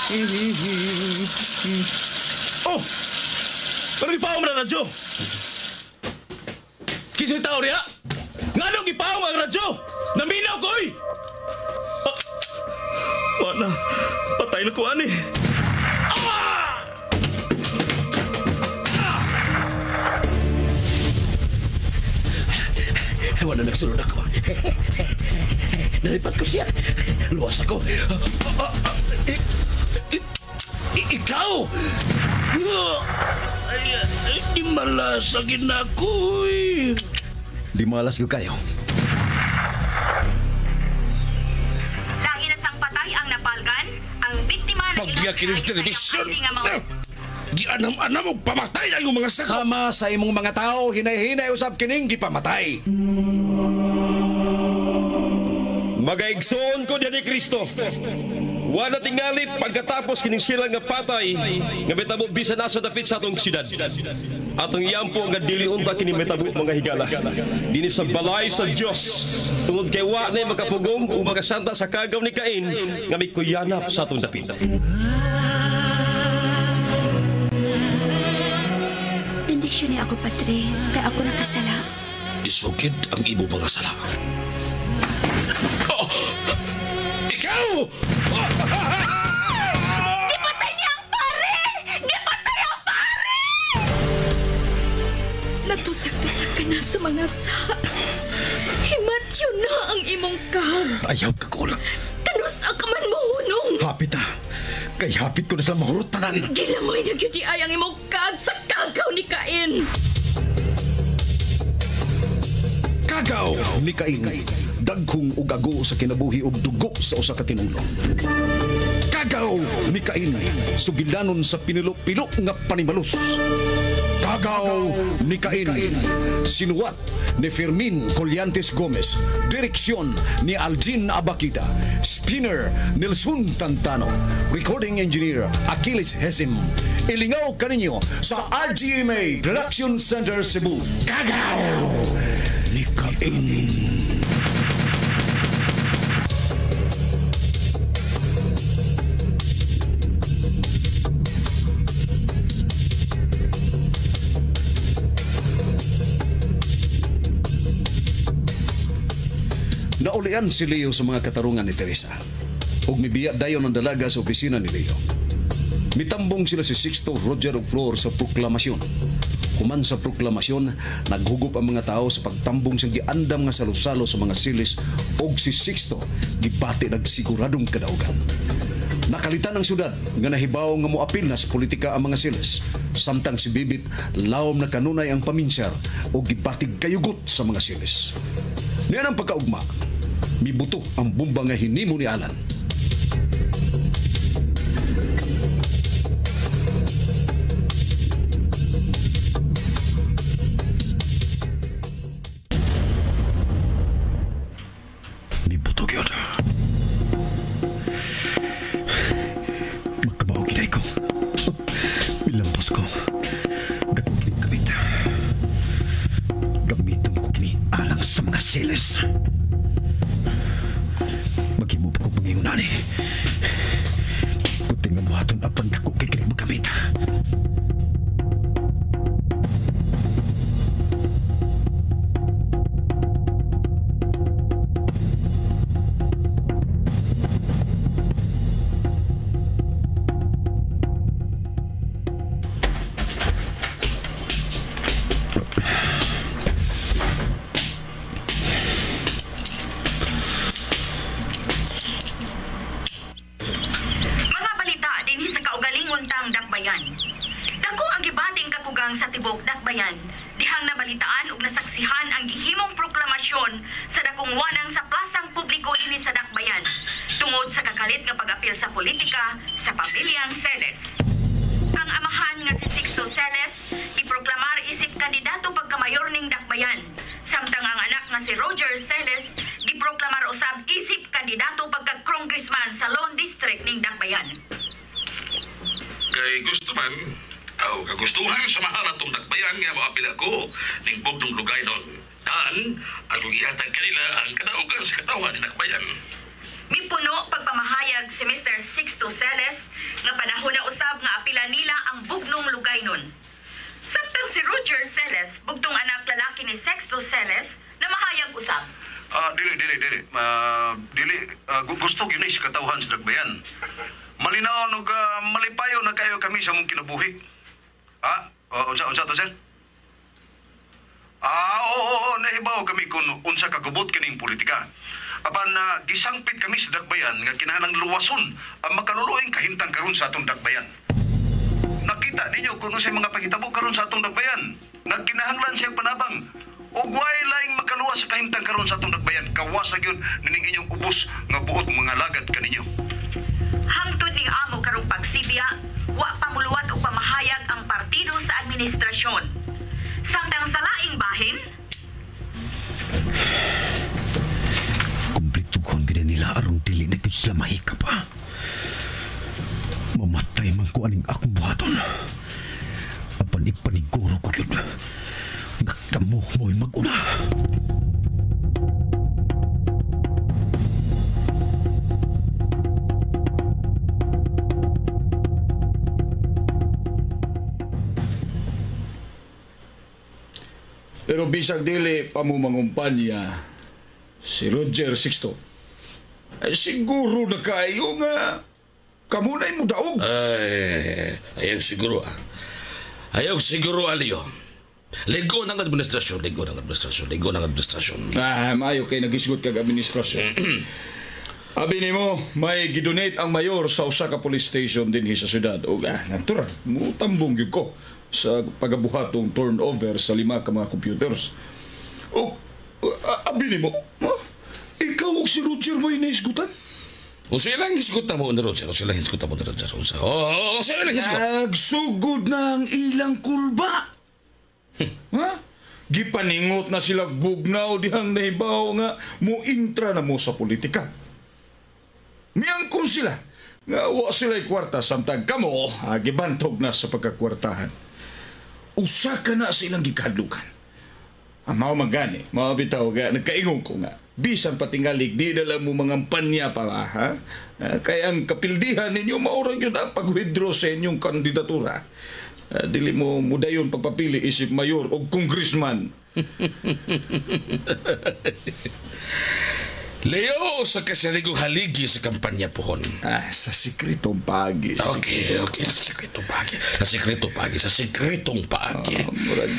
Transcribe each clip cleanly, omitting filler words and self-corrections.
Oh! Pero gipaong na radyo! Kisa'y tao riya? Nganong gipaong ang radyo? Naminaw ko, oy! Ah, wala. Patay na ko, ani. Ah! Ah! Wala nagsunod ako. Nalipat ko siya. Luwas ako. Ikaw! Ay, ay, di malas na ako, eh. Di malas ko kayo. Lain na sang patay ang napalgan, ang biktima na Pagbiya kining telebisyon. Gianam-anam og pamatay ang imong mga saka. Sama sa imong mga tao, hinay-hinay usab kining gipamatay. Magaigsoon ko diyan ni Kristo. Wala tingali pagkatapos kining sila nga patay nga mitabo bisan asa dapit sa atong syudad. Atong iyampo nga dili unta kini mitabo mga higala. Dinhi sa balay sa Dios. Tungod kay wa na makapugong ug makasanta sa kagaw ni Cain nga mikuyanap sa atong dapit. Bendisyon niya ako, Padre, kay ako nakasala. Isugid ang imo mga sala. Oh! Ikaw! Gipatay niya ang pare! Gipatay ang pare! Natusak-tusak ka na sa mga sa. Himatyo na ang imong kag. Ayaw ka kulang. Kanus-a ka man mohunong. Hapit ah. Kay hapit ko na sila mahurot tanan. Gilamoy na gyud ay ang imong kag sa kagaw ni Cain. Kagaw ni Cain. Dagkong ug ago sa kinabuhi ug dugo sa usa ka tinulong. Kagaw ni Cain. Sugilanon sa pinilo-pilo nga panimalus. Kagaw ni Cain. Sinuwat ni Fermin Collantes Gomez. Direksyon ni Aljin Abakita. Spinner Nelson Tantano. Recording Engineer Achilles Hesim. Ilingaw kaninyo sa RGMA Production Center Cebu. Kagaw ni Cain. Naulian si Leo sa mga katarungan ni Teresa. Ug mibiya dayon ang dalaga sa opisina ni Leo. Mitambong sila si Sixto, Roger ug Flor sa proklamasyon. Human sa proklamasyon, naghugup ang mga tao sa pagtambong sa giandam nga salo-salo sa mga silis ug si Sixto gibati nagsiguradong kadaugan. Nakalitan ang syudad nga nahibaw nga moapil na sa politika ang mga silis. Samtang si Bibit lawom na kanunay ang paminsyar o gibatig kayugot sa mga silis. Niyan ang pagkaugma, mibuto ang bomba nga hinimo ni Alan. Mibuto gyud. Magkabaw ginay ko. Milampos ko. Dakong kining gamit. Gamiton ko kini alang sa mga silis. Maghimo pa ko pangingon ani. Kunti nga buhaton apan dako kay kini magamit. Mga balita dinhi sa kaugalingon tang Dakbayan. Dako ang gibating kakugang sa tibok Dakbayan. Dihang nabalitaan ug nasaksihan ang gihimong proklamasyon sa dakong wanang sa plasang publiko dinhi sa Dakbayan tungod sa kakalit nga pag-apil sa politika sa pamilyang Celes. Ang amahan nga si Sixto Celes giproklamar isip kandidato pagkamayor ning Dakbayan. Samtang ang anak nga si Roger Celes giproklamar usab isip kandidato pagka-congressman sa Lone District ning Dakbayan. Kay gusto man, aw kagustuhan sa mahal atong Dakbayan nga moapil ako ning bugtong lugay nun. Dan, akong ihatag kanila ang kadaugan sa katawan ni Dakbayan. Mipuno pagpamahayag si Mr. Sixto Celes ni Sexto Celes na mahayag usab. Dili, dili, dili. Dili, gusto gyud ni sa katawhan sa Dakbayan. Malinaw og malipayo na kayo kami sa mong kinabuhi. Ha? Unsa to, sir? Oo, nahibaw kami kung unsa kagubot kining politika. Apan gisangpit kami sa Dakbayan nga kinahanglang luwason ang makaluluoyng kahimtang karon sa atong Dakbayan. Nakita ninyo kung unsay mga panghitabo karon sa atong Dakbayan. Nagkinahanglan siyang panabang. Ug way laing makaluwas sa kahimtang karon sa atong Dakbayan. Kawas na gyud nining inyong ubos nga buot mga lagad kaninyo. Hangtod ning amo karong pagsibya, wa pa muluwat og pamahayag ang partido sa administrasyon. Samtang sa laing bahin, Kumplituhon gid nila aron dili na gyud sila mahikap pa. Mamatay man ko aning akong buhaton. Apan ipaniguro ko gyud nga kamo mo'y mag-una. Pero bisag dili pa mo mangumpanya si Roger Sixto. Ay, siguro na kayo nga kamunay mo daog. Ay, ayaw siguro ah. Ayaw siguro, Leo. Ligo ng administrasyon, ligo ng administrasyon, ligo ng administrasyon. Maayo kay nagisgot kag administrasyon. Abi nimo, may gidonate ang mayor sa usa ka police station dinhi sa syudad. Og natural, mutambong gyud ko sa pagabuhatong turnover sa 5 ka mga computers. O, abi nimo, ikaw og si Roger mo inaisgutan? O silang hisgutan mo ni Roger, o silang hisgutan mo ni Roger. O silang hisgot. Nagsugod na ang ilang kulba. Ha? Gipaningot na sila bugnaw dihang nahibaw nga mo-intra na mo sa politika. Miangkon sila nga wa sila'y kwarta samtang kamo gibantog na sa pagkakwartahan. Usa ka na sa ilang gikadlukan. Ang mao man gani, mao bitaw ga nagkaingon ko nga bisan patingalig di na lang mo mga panya pa ha? Kaya ang kapildihan ninyo maura gyud ang pag-withdraw sa inyong kandidatura. Dili mo mudayon pagpapili isip mayor o congressman. Leo, sa kasarigong haligi sa kampanya pohon. Sa sikretong paagi. Okay, sa sikretong paagi. Sa sikretong paagi, sa sikretong paagi. Murag,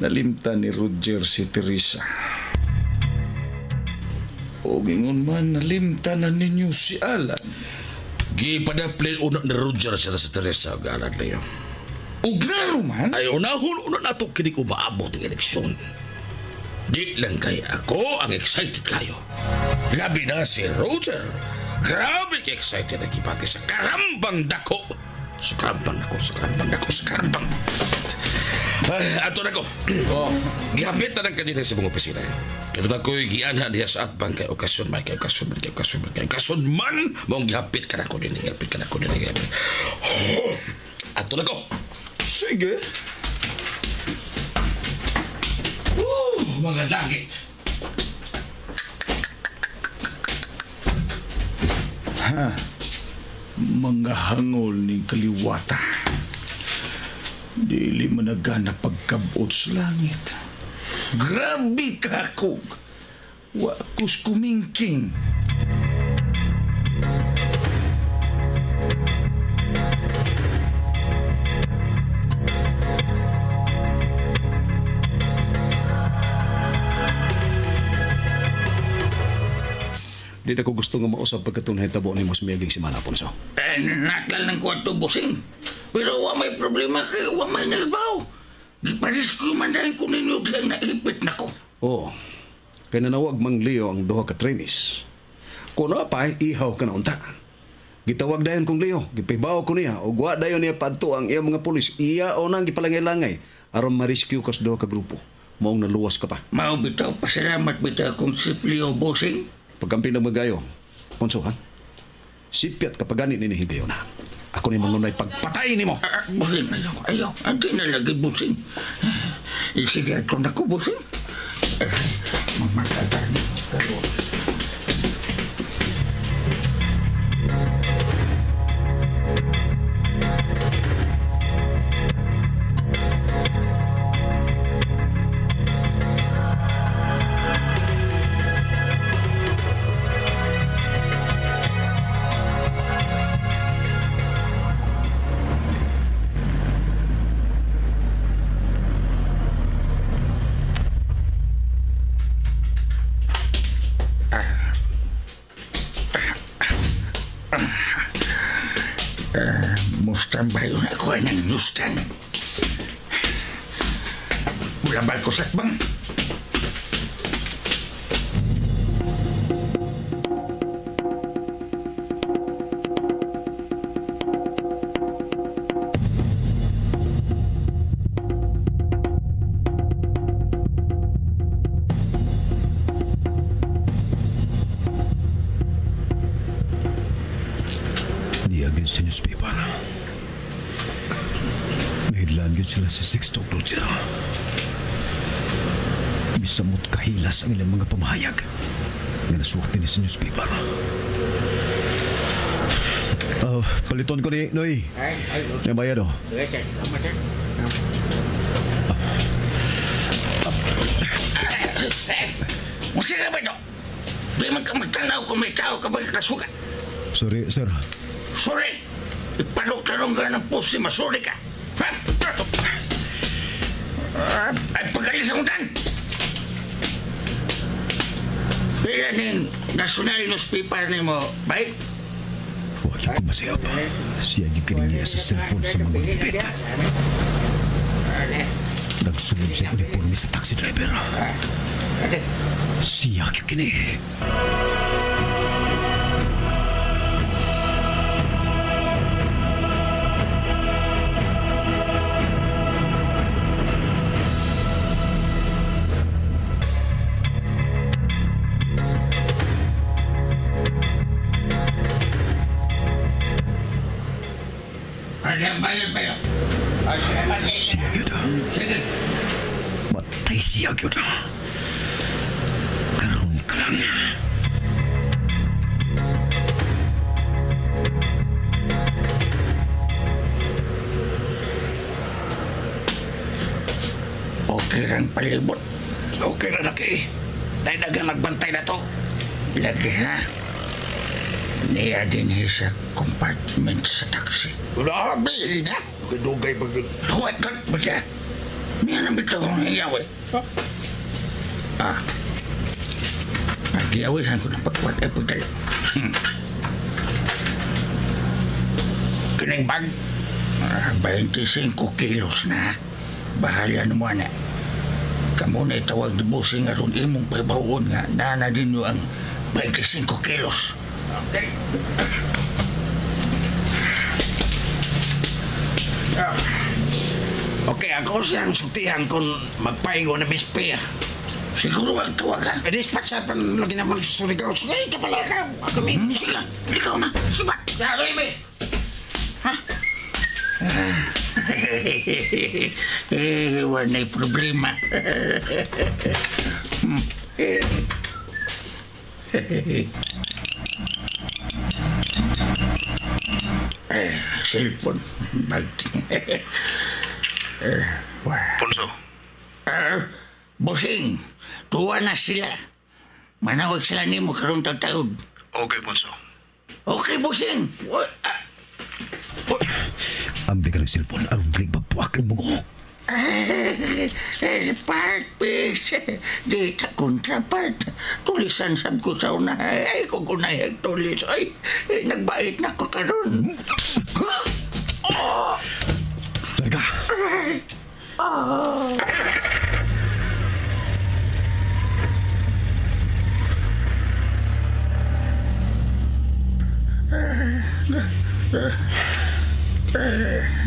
nalimtan ni Roger si Teresa. O gingon man, nalimtan na ninyo si Alan. Gipadaplin una ni Roger siya sa Teresa ug Alan, Leo. O garo man? Ay, unahon una na ito kinig umaabot ng eleksyon. Di lang kay ako ang excited kayo. Labi na si Roger. Grabe ka excited ang gibati sa karambang dako. Sa karambang dako, sa karambang dako, sa karambang. Ay, ato na ko. Oh. Gihapit na lang kanina sa mga opisina. Kaya na ko'y gianha diya sa atbang kay okasyon man, kay okasyon man, kay okasyon man, kay okasyon man. Maong gihapit ka na ko din, gihapit ka na ko din, gihapit. Oh. Ato na ko. Sige. Mga langit. Ha? Mga hangol ni kaliwata. Dili managana pagkabot sa langit. Grabe ka ako. Wa kus kumingking. Di na ko gusto nga mausap pagkatong nahitabo ni mas miyaging simana, Ponso. Nakal ng kwarto, bossing. Pero wa may problema kay wa may nalbaw. Giparis ko man dahil ko ninyo diyang naipit na ko. Oo. Kaya nanawag Mang Leo ang duha ka trainees. Kuno pa, ihaw ka na unta. Gitawag dayon kong Leo, gipibaw ko niya, ug wa dayon niya padto ang iyang mga pulis. Iya o nang gipalangay-langay aron ma-rescue kas duha ka grupo. Maong naluwas ka pa. Mao bitaw, pasalamat bitaw kung si Leo, bossing. Pagkampi ng magayo, Ponso, ha? Sipyat kapagani ni higayon na. Ako ni mangunay pagpatay nimo. Bossing, ayaw, ayaw. Andi na lagi, bossing. Sige, ako na ko, bossing. Mamatatan. Karoon. Mustambay na ako ng newsstand. Mulabal ko sa bang. Niagin sa newspaper. Nahidlaan yun sila sa Sixto Roger. Misamot kahilas ang ilang mga pamahayag nga nasuwat din sa newspaper. Paliton ko ni Noy. May bayad oh. Musika ba ito? Di man ka magtanaw kung may tao ka ba kasugat. Sorry, sir. Sorry! Ipanok-tanong ka ng poste, masuri ka! Ha? Ay, pagalis akong tan! Pila ning national newspaper ni mo, baik? Huwag yung kumasayap. Siya yung kiningiya sa cellphone sa mga bibit. Nagsulod siya uniforme sa taxi driver. Siya yung kini. Siya yun. Matay siya yun. Karoon ka lang. Okay rang palibot. Okay ra na kay. Dahil dagang nagbantay na to. Lagi ha. Niya din sa compartment sa taxi. Grabe na. Dugay pag... Huwag ka ba siya? Niya nang bitaw kong hiyaw eh. Ah. Pagiawihan ko ng pagkwat ay pagdala. Kining bag? 25 kilos na. Bahala na mo na. Kamu na itawag ni Bossing aron imong pabawon nga nana din nyo ang 25 kilos. Okay. Okay, ako siyang suktihan kung magpaingo na bispir. Siguro ang tuwag ha. Dispatcher pa lagi naman sa Surigao. Sige, kapala ka. Kami, sige, ikaw na. Sibat. Gagawin Ha? Eh, wala problema. Cellphone. Bag. Ponso. Bossing, tuwa na sila. Manawag sila nimo karong tagtaod. Okay, Ponso. Okay, bossing. Ambi ka ng cellphone, aron dili babuak ang bungo. Part, please. Di ta kontrapart. Tulisan sab ko sa una. Ay, kung kunay tulis. Ay, nagbait na ko karon. Talaga.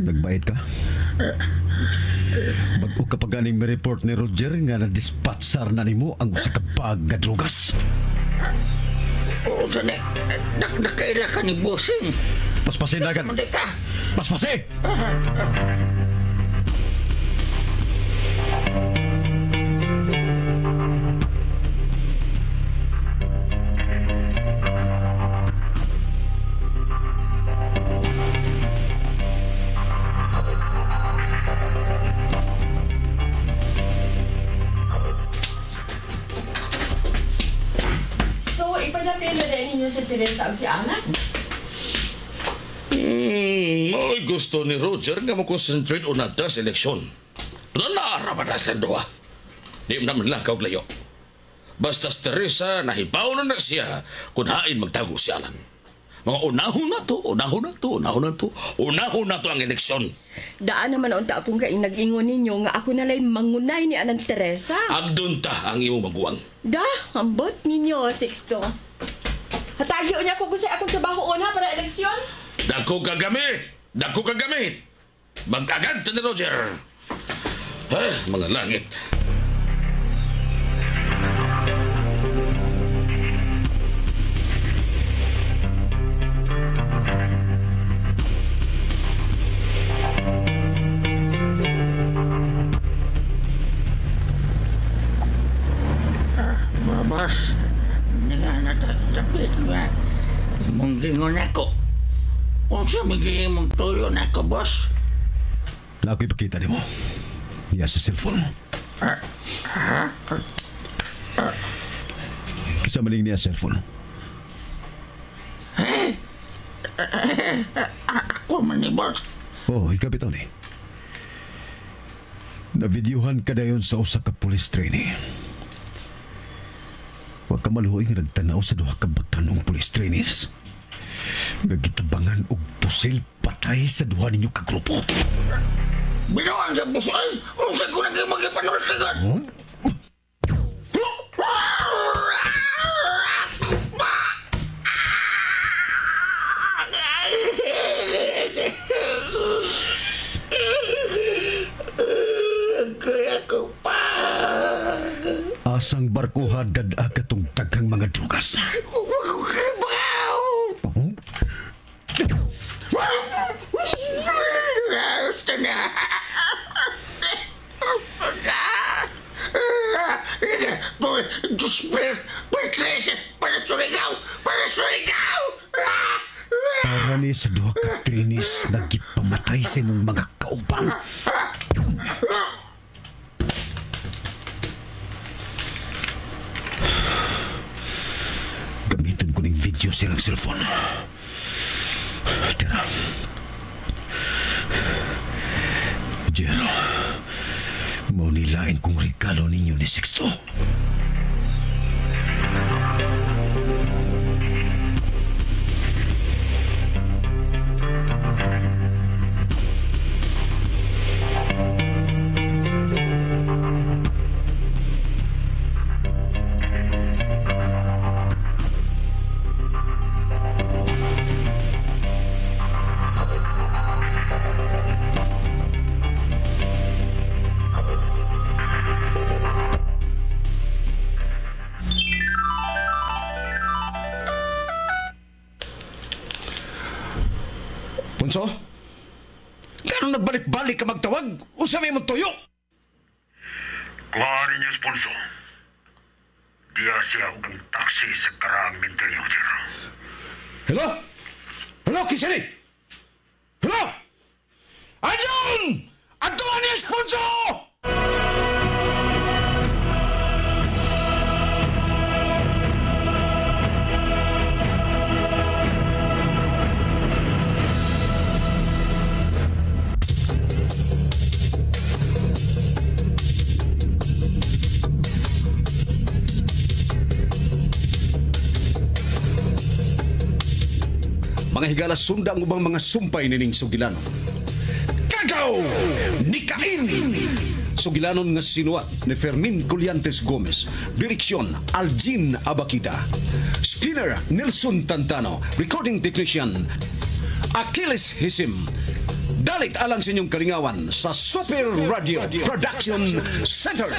Nagbait ka? Bag-o ka pa ganing may-report ni Roger nga na-dispatchar na nimo ang usa ka bag nga drogas. Oo, sani. Nakaila ka ni Bossing. Paspasin dagan. Hindi ka. Paspasi! So, ipadapin na din ninyo si Teresa o si Ana? Mao'y gusto ni Roger nga mo-concentrate o nata sa eleksyon. Pero naaraman na silang duha. Di naman lang kaog layo. Basta si Teresa, nahibaw na na siya kung hain magtago si Alan. Mga unahon na to, unahon na to, unahon na to, unahon na to ang eleksyon. Daan naman unta akong kaing nag-ingon ninyo nga ako nalay mangunay ni Anang Teresa. Agdon ta ang imong maguwang. Da, ambot ninyo, Sixto. Hatagyo niya ko kung sa akong trabaho ha para eleksyon. Dako ka gamit! Dako ka gamit! Mag-agad ta ni Roger! Eh, mga langit. Boss, nga natatapit nga. Imong gingon ako. Unsa may imong tuyo na ako, boss? Na ako'y pakita nimo. Niya sa cellphone. Kisa maling niya cellphone. Ako man ni boss. Oh, ikaw bitaw ni. Navideohan ka dayon sa usa ka police trainee. Wa ka maluoy nga nagtanaw sa duha ka batanong police trainees. Nga gitabangan og pusil patay sa duha ninyo ka grupo. Binuang sa puso ay! Unsa ko naging magipanultigan? Huh? Kaya ko pa. Asang barkuha dad-a katong daghang mga drugas. Para ni sa duha ka trinis na gipamatay sa imong mga kauban. Gamiton ko ning video sa ilang cellphone. Tira. Jero, mao nilain kong regalo ninyo ni Sixto. Punso? Kano nagbalik-balik ka magtawag? Usa may mong tuyo! Kuha ninyo, sponsor. Diya siya og ang taxi sa karaang Mindanao, sir. Hello? Hello, Kisari? Hello? Anjon! Antuan niyo, sponsor! Mga higala, sunda ang ubang mga sumpay nining sugilanon. Kagaw! Nikain! Sugilanon nga sinuat ni Fermin Colliantes Gomez. Direksyon, Aljin Abakita. Spinner, Nelson Tantano. Recording technician, Achilles Hisim. Dalit alang sa inyong kalingawan sa Super Radio Production Center.